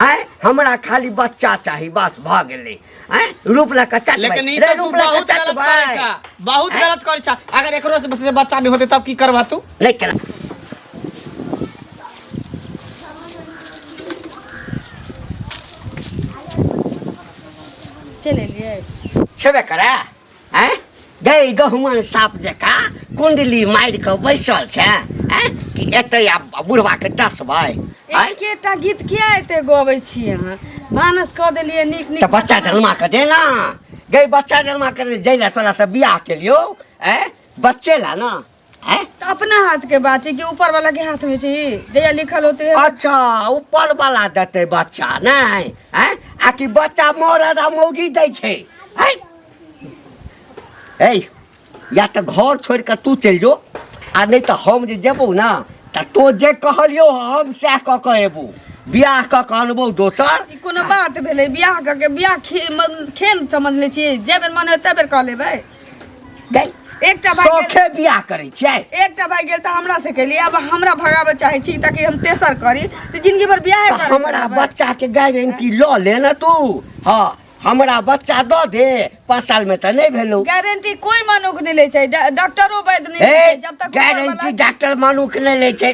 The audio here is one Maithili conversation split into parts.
आँय हमरा खाली बच्चा चाही, बस भऽ गेलै। आँय रूप लऽ कऽ चटबै। लेकिन ई रे सब तू रूप लऽ कऽ बहुत गलत चटबै। करै छा, बहुत आँय? गलत करै छा। अगर एकरो से बच्चा नहीं होते तब की करबा तू? नहि केना चलि एलियै। छेबे करे। आँय गै गहुमन साप जकाँ कुंडली मारि कऽ बैसल छै। आँय कि एतै आब बुढ़बाके डसबै? आँय एकेटा गीत किया एते गबै छी अहाँ? भानस कऽ देलियै नीक नीक। तऽ बच्चा जन्मा कऽ दे ना गै, बच्चा जन्मा कऽ दे। जै तोरा से बियाह केलियौ, आँय बच्चे ला ना। आँय तऽ अपना हाथ के बात छै कि ऊपर वाला के हाथ में छै? जहिया लिखल होते है। अच्छा ऊपर वाला देतै बच्चा नहि? आँय आ कि बच्चा मरद आ मौगी दै छै? आँय ए या तऽ घर छोड़ि कऽ तू चलि जो, आ नहि तऽ हम जे जेबौ ने तऽ तो जे कहलियौ हम सएह कऽ कऽ एबौ, बियाह कऽ कऽ अनबौ दोसर। ई कोनो बात भेलै? बियाह कऽ के बियाह खेल समझ लै छियै? जे बेर मन होय ते बेर कऽ लेबै। गै एकटा भाई गेल- शौखे बियाह करै छियै। एकटा भाई गेल तऽ हमरा से केलियै, आब हमरा भगाबऽ चाहै छी ताकि हम तेसर करी तऽ जिंदगी भर बियाहे तऽ करैत हमरा रहबै। बच्चा के गारंटी लऽ ले ने तू। हँ हमरा बच्चा दऽ दे, 5 साल में तऽ नहि भेलौ। गारंटी कोई मनुख नहि लै छै, डॉक्टरो वैद्य नहि लै ए छै जब तक ऊपर गारंटी वाला- डॉक्टर मनुख नहि लै छै।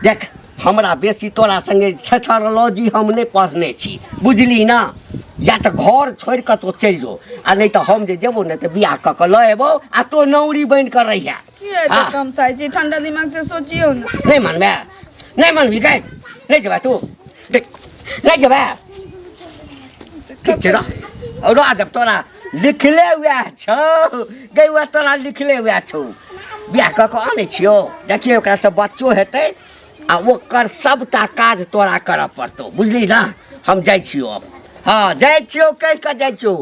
देख हमरा बेसी तोरा संगे छेथरोलॉजी हम नहि पढ़ने छी, बुझली ना? या तऽ घर छोड़ि कऽ तो चलि जो, आ नहि तऽ हम जे जेबौ ने तऽ बियाह कऽ कऽ लऽ एबौ आ तो नौरी बनि कऽ रहिहे। की एते हाँ। कम साइ छी? ठंडा दिमाग से सोचियौ ने। नहि मानबे? नहि मानबी गै? नहि जेबै तू? देख, नहि जेबै? ठीक छै, रह रह। जब तोरा लिखले वएह छौ गै, वएह तोरा लिखले वएह छौ। बियाह कऽ कऽ आनै छियौ, देखियौ ओकरासँ बच्चो हेतै आ ओकर सबटा काज तोरा करऽ पड़तौ, बुझली ना? हम जाइ छियौ अब। हँ जाइ छियौ, कहि कऽ जाइ छियौ।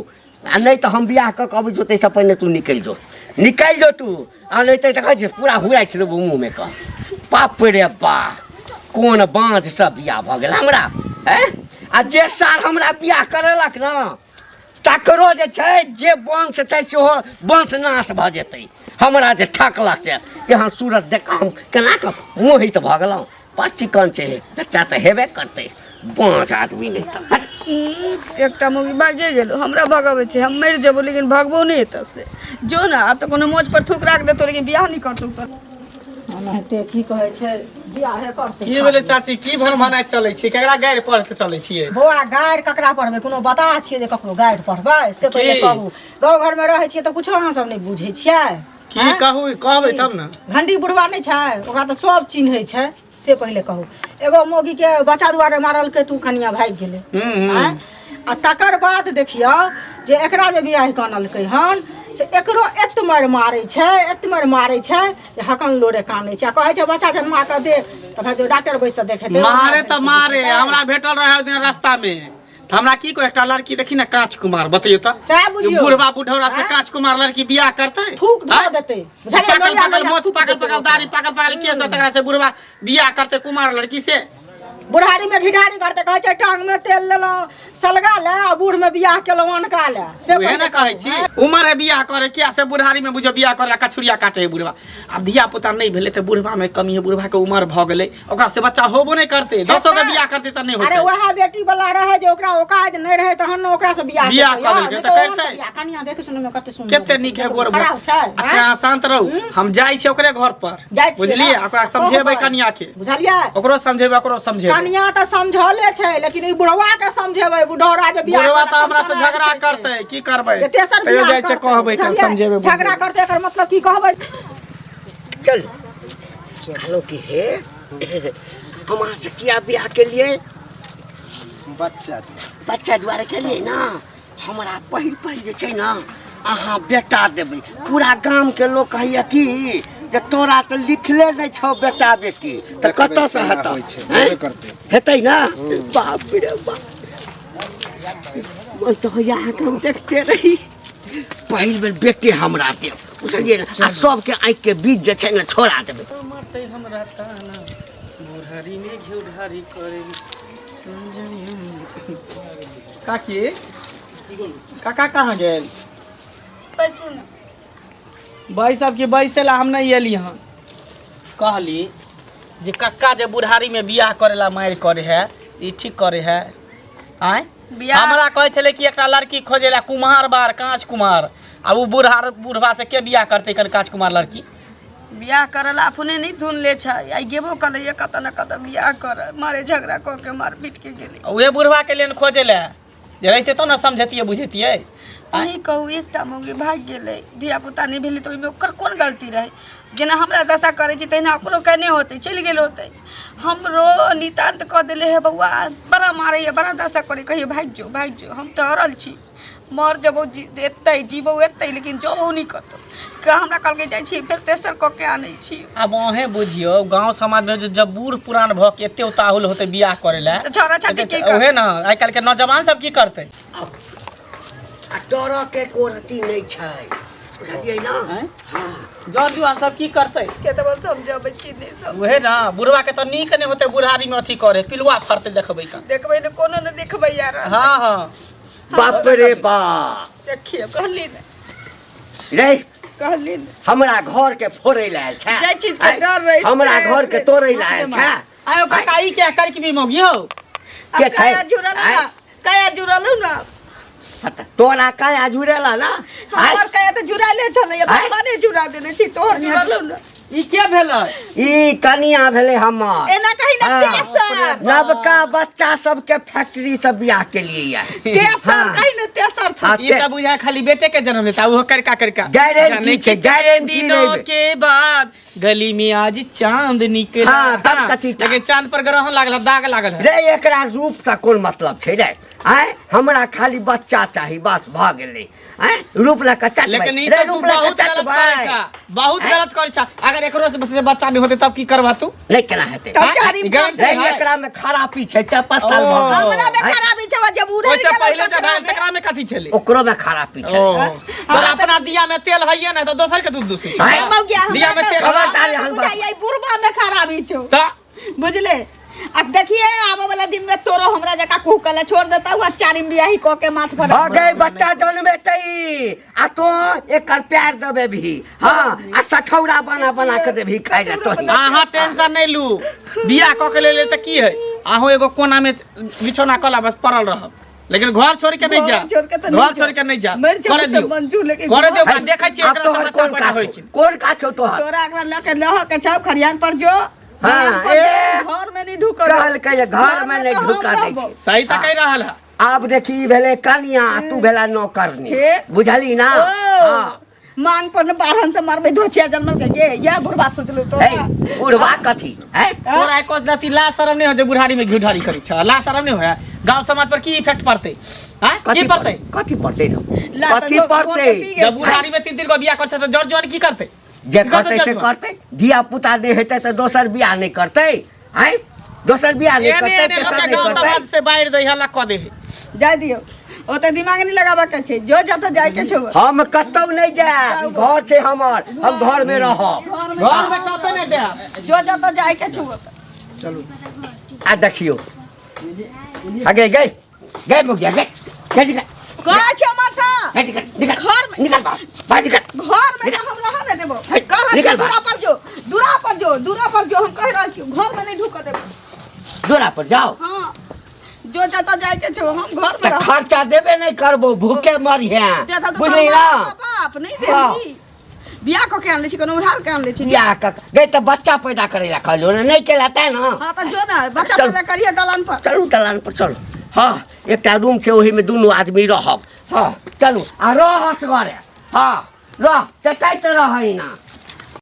आ नहि तऽ हम बियाह कऽ कऽ अबै छियौ, ताहिसँ पहिने तू निकलि जो, निकलि जो तू। आ नहि तऽ कहै छै पूरा हुराइ लेबौ मुँहमे कऽ। बाप रे बा, कोन बाँझसँ बियाह भऽ गेल हमरा? आँय आ जे सार हमरा बियाह करेलक ने तकरो जे छै जे वंश छै सेहो वंश नाश भऽ जेतै। हमरा जे ठकलक से एहन सूरत देख कऽ हम केना कऽ मोहित भऽ गेलहुँ। बड़ चिकन छै, बच्चा तऽ हेबे करतै। बाँझ आदमी नहि तऽ हट। एकटा मौगी भागिए गेलो, हमरा भगाबै छै। हम मरि जेबो लेकिन भगबो नहि एतऽ से। जो ने, आब तऽ कोनो मोछ पर थूक राख देतो लेकिन बियाह नहि करतौ तऽ। एनाहिते की कहै छै, बियाहे करतै। की भेलै चाची? की भन भनाइत चलै छी? केकरा गारि पढ़ के चलै छियै? बौआ, गारि ककरा पढ़बै? कोनो बता छियै जे ककरो गारि पढ़बै से? पहिले की? कहू, गाँव घरमे रहै छियै तऽ कुछो अहाँ सब नहि बुझै छियै? की? आँय? कहू, कहबै तब ने। घंटी बुढ़वा नहि छै, ओकरा तऽ सब चिन्है छै। से पहिले कहू, एगो मौगीके बच्चा दुआरे मारलकै तू कनिया भागि गेलै। हूँ हूँ आँय? आ तकर बाद देखियौ जे एकरा जे बियाह कऽ अनलकै हन से एकरो एत मारि मारै छै, एत मारि मारै छै जे हकन लोरे कानै छै आ कहै छै बच्चा जन्मा कऽ दे तऽ भाइ जो डॉक्टर बैस कऽ देखेतै। मारे तऽ मारे। हमरा भेटल रहै ओहि दिन रास्ता में तऽ हमरा की कह, एकटा लड़की देखी ने काँच कुमार, बतैयौ तऽ। सएह बुझियौ। बुढ़वा बुढ़ौरा से आँय? काँच कुमार लड़की बियाह करतै? थूक धऽ आँय? देतै, बुझलियै? पाकल लोहिया पाकल लोहिया मोछ, थूक पाकल देतै पाकल ओकरा। दाढ़ी, पाकल पाकल केस, तकरा से बुढ़वा बियाह करतै कुमार लड़की से? बुढ़ारी में घिढारी करते, कहै छै टांग में तेल लेलहुँ सलगा ले आ बूढ़ में बियाह केलहुँ अनका ले। से उहे ने पहिले कहै छी, उमर है बियाह करे किया से बुढ़ारी में बुझो बियाह करे कछुरिया काटे है बुढ़वा। आब धिया पुता नहि भेलै तऽ बुढ़वा में कमी है। बुढ़वा के उमर भऽ गेलै, ओकरा से बच्चा होबो नहि करतै। दसो के बियाह करतै तऽ नहि अरे होतै। वएह बेटी वाला रहै जे ओकरा औकात नहि रहै तहन ने ओकरा से बियाह बियाह केलकै। कऽ देलकै नहि तऽ ओहन करतै। बियाह। कनिया देखै सुनय में कते सुन्दर कते छै, नीक है गोर। खराब छै? अच्छा अहाँ शांत रहू, हम जाइ छी ओकरे घर पर। जाइ छियै बुझलियै? ने? ओकरा समझेबै कहबै। कनिया के। बुझलियै? ओकरो समझेबै, ओकरो समझेबै। कनिया तऽ समझले छै लेकिन ई बुढ़वा के समझेबै, बुढ़ौरा जे बियाह बुढ़वा कऽ तऽ हमरा से कऽ झगड़ा छै से। करतै, की करबै? जे तेसर तैयो बियाह जाइ छै करतै, कहबै तऽ बुझलियै? समझेबै। झगड़ा करतै, एकर मतलब की कहबै? चल कहलहुँ कि हे, हम अहाँ से किया बियाह केलिए? बच्चा। बच्चा दुआरे केलिए ना। हमरा पहिल पहिल जे छै ने अहाँ बेटा देबै, पूरा गामके लोक कहैया कि जे तोरा तऽ लिखले नहि छौ बेटा बेटी, तऽ देखबै कतऽसँ केना हेतौ? होइ छै, आँय? हेबे करतै। हेतै ना? बाप रे बाप, मन तऽ होइया अहाँके हम देखते रही। पहिल बेर बेटे हमरा देब, बुझलियै ने? आ सबके आँखिके बीच जे छै ने छोड़ा देबै। मरतै हमरा ताना बुढ़ारी में घिउ ढारी करे। काकी, काका कहाँ गेल? बैसू ने। बैसब कि बैसे ला हम नहीं एली हन। कहली जे कक्का जे बुढ़ारी में बियाह करेला मारि करे है ई ठीक करे है आँय। बियाह- हमरा कहै छलै कि एकटा लड़की खोजै लए कुम्हार बार काँच कुम्हार, आ ओ बूढ़ा बूढ़बा से के बियाह करतै कन काँच कुमार लड़की? बियाह करल अपने नहीं धुन ले छै, आइ गेबो कलैए कतऽ ने कतऽ बियाह कर मारे झगड़ा कऽ के मार पीट के गेलै। उहे बुढ़वा के लेन खोजै लए जे रहितै तब ने समझतियै बुझतियै। अहीं कहू, एकटा मौगी भागि गेलै, धियापुता नहि भेलै, तऽ ओहिमे ओकर कोन गलती रहै? जेना हमरा दशा करै छी तहिना ओकरो केने होतै, चलि गेल होतै। हमरो नितान्त कऽ देले हे बौआ, बड़ा मारैए, बड़ा दशा करै, कहियो भागि जो भागि जो। हम तऽ अड़ल छी, मर जबौ एतै जीबौ एतै, लेकिन जबौ नहि कतौ। हमरा कहलकै जाइ छी फेर तेसर कऽ के आनै छी। आब अहें बुझियौ, गाँव समाजमे जे जब बूढ़ पुरान भऽ के एते उताहुल होतै बियाह करै लए, तऽ छौड़ा छाटी की उहे ने आइ काल्हिके नौजवान सब की करतै? आ डरऽ के कोरती नहि छै, बुझलियै ने? जर जुआन सब की करतै? के तऽ समझबै छी नहि सब। उहे ने बुढ़वा के तऽ नीक नहि होतै बुढ़ारी में अथी करे, पिलुआ फड़तै देखबै का। देखबै ने, कोनो ने देखबै यार। हाँ हाँ। बाप रे बाप, देखियौ कहली ने। रे कहली ने, हमरा घर के फोड़ै लए आयल छै। जाहि चीज के डर रहै हमरा से घर के तोड़ै लए आयल छै। आयो काका, ई क्या कर के भी मौगी हो के छै? कया जुड़ल ना, कया जुड़ल ना। पता तोरा काया जुड़ेला ना? हमर कया तऽ जुड़ाले छलै, भगवाने जुड़ा देने छी, तोहर जुड़ल ना। ई के भेलै? ई कनिया भेलै हमर। एना कही ना। हाँ। तेसर नवका बच्चा सबके फैक्ट्री से बियाह के लिए ये। तेसर हाँ। कही ना, तेसर छै। हाँ, ई तऽ बुझाय खाली बेटे के जन्म लेता, ओहो करका करका। गारंटी जाने छै, कितने गारंटी दिनों लेबै। के बाद गली में आज चांद निकला। हाँ, तब कथी टा। लेकिन चांद पर ग्रहण लागल है, दाग लागल है। रे एकरा रूप से कोन मतलब छै रे? आँय, हमरा खाली बच्चा चाही, बस भऽ गेलै। आँय, रूप लऽ कऽ चटबै। लेकिन ई रे सब तू रूप लऽ कऽ बहुत गलत चटबै। करै छा, बहुत आँय? गलत करै छा। अगर एकरो से बच्चा नहीं होते तब की करबा तू? नहि, केना हेतै? तब चारिम ई गारंटी रे है। एकरा में खराबी छै तऽ 5 साल ओ। भऽ गेल। हमरा में आँय? खराबी छै, जब उड़ै ओहिसे गेल पहिले जब तकरा भेल में। तकरा में कथी छलै? ओकरो में खराबी छै। ओ, तोरा अपना दिया में तेल हइये ने तऽ दोसर के दूध दूसै छै। आँय? मौगिया, हमरा दिया में तऽ तेल खबरदार हमरा एहन तऽ बात। बुझाइए, ई बुढ़बा में खराबी छौ। तऽ बुझले? अब देखिए आबे वाला दिन में तोरो हमरा जका कुहकला छोड़ देता हुआ, चारिम बियाही क के माथ पर। भऽ गई, बच्चा जन्मेतै आ तो एकर प्यार देबे भी, हाँ, आ सठौरा बना बना के देबही खाइ लए तोही। अहाँ टेंशन नहीं लू, बियाह कऽ के ले ले तऽ की है, अहूँ एगो कोना में बिछौना कला बस पड़ल रहब, लेकिन घर छोड़ के नहीं जा। घर छोड़ के तऽ नहीं घर छोड़ के नहीं जा। मरि जेबै करे तऽ दियौ, मंजूर, लेकिन करे दियौ। है, देखै छियै आब एकरा से तोहर बच्चा कोन पैदा काज होइ छौ? छै। कोन काज छौ तोहर? तोरा एकरा लऽ के लह के छौ, खरियान पर जो। हाँ, खरियान पर ए, जो, घर में नहीं ढुकऽ कहलकै जे घर में नहीं तऽ हम ढुकऽ दै रहबौ। छै। सही तऽ कहि रहल है। आब देखी, ई भेलै कनिया, तू भेला नौकरनी। हे। बुझली ना? ओ, हाँ। मांग पर ने बारहन से मारबै धोछिया जनमल के ये या बुढ़बा सोचलू तो। है बुढ़वा कथी है? तोरा एको रति ला शरम नहीं हो जे बुढ़ारी में घी ढारी करै छ? ला शरम नहीं हो? गांव समाज पर की इफेक्ट पड़तै? हाँ, की कथी पड़तै? कथी पड़तै? ला तऽ कथी लोक पड़तै? फोन पे पी गेल। जब बुढ़ारी में तीन तीन गो बियाह करै छ तऽ जर जुआन की करतै? जे की करतै से जर जुआन? करतै। धिया पुता नहि हेतै तऽ दोसर बियाह नहि करतै? आँय, दोसर बियाह नहि एने करतै? एने तेसर लोक नहि गांव करतै? समाज से बाहर दै हल्ला कऽ दे है। जाय दियौ, ओते दिमाग नहीं लगाबऽ के छै, जो जतऽ जाय के छौ। हम कतौ नहि जायब, ई घर छै हमर, हम घर में रहब। घर में। घर में टपे नहीं दे। जो जतऽ जाय के छौ ओतऽ। चलू। आ देखियौ, आ गए गए गए मुखिया गए गए, निकल। कहै छियौ माछा। गए, निकल निकल। घर में- निकल बाहर, बाहर निकल। घर में तऽ हम रहऽ नहि देबौ। हे, कह रहल छियौ। निकल दूरा बाहर। पर जो, दूरा पर जो, दूरा पर जो, हम कहि रहल छियौ, घर में नहीं ढुकऽ देबौ। दूरा पर जाओ। हाँ, जो जतऽ जाय के छौ, हम घर में तऽ रहब। खर्चा देबे नहि करबो, भूखे मरिहे। देता तऽ बुझली तोहर ना? बाप नहि देबही। बियाह कऽ के आनले छी, कोनो उधार के आनले छी? बियाह कऽ गई तऽ बच्चा पैदा करे ला कहलियौ ने, नहि केला तैं ना। हाँ तऽ जो ने, बच्चा चल। पैदा करिहे दलान पर। चलू दलान पर चलू। हाँ, एकटा रूम छै, ओहिमे दुनू आदमी रहब। हाँ चलू, आ रह असगरे। हाँ रह, टेटैत रहै ना।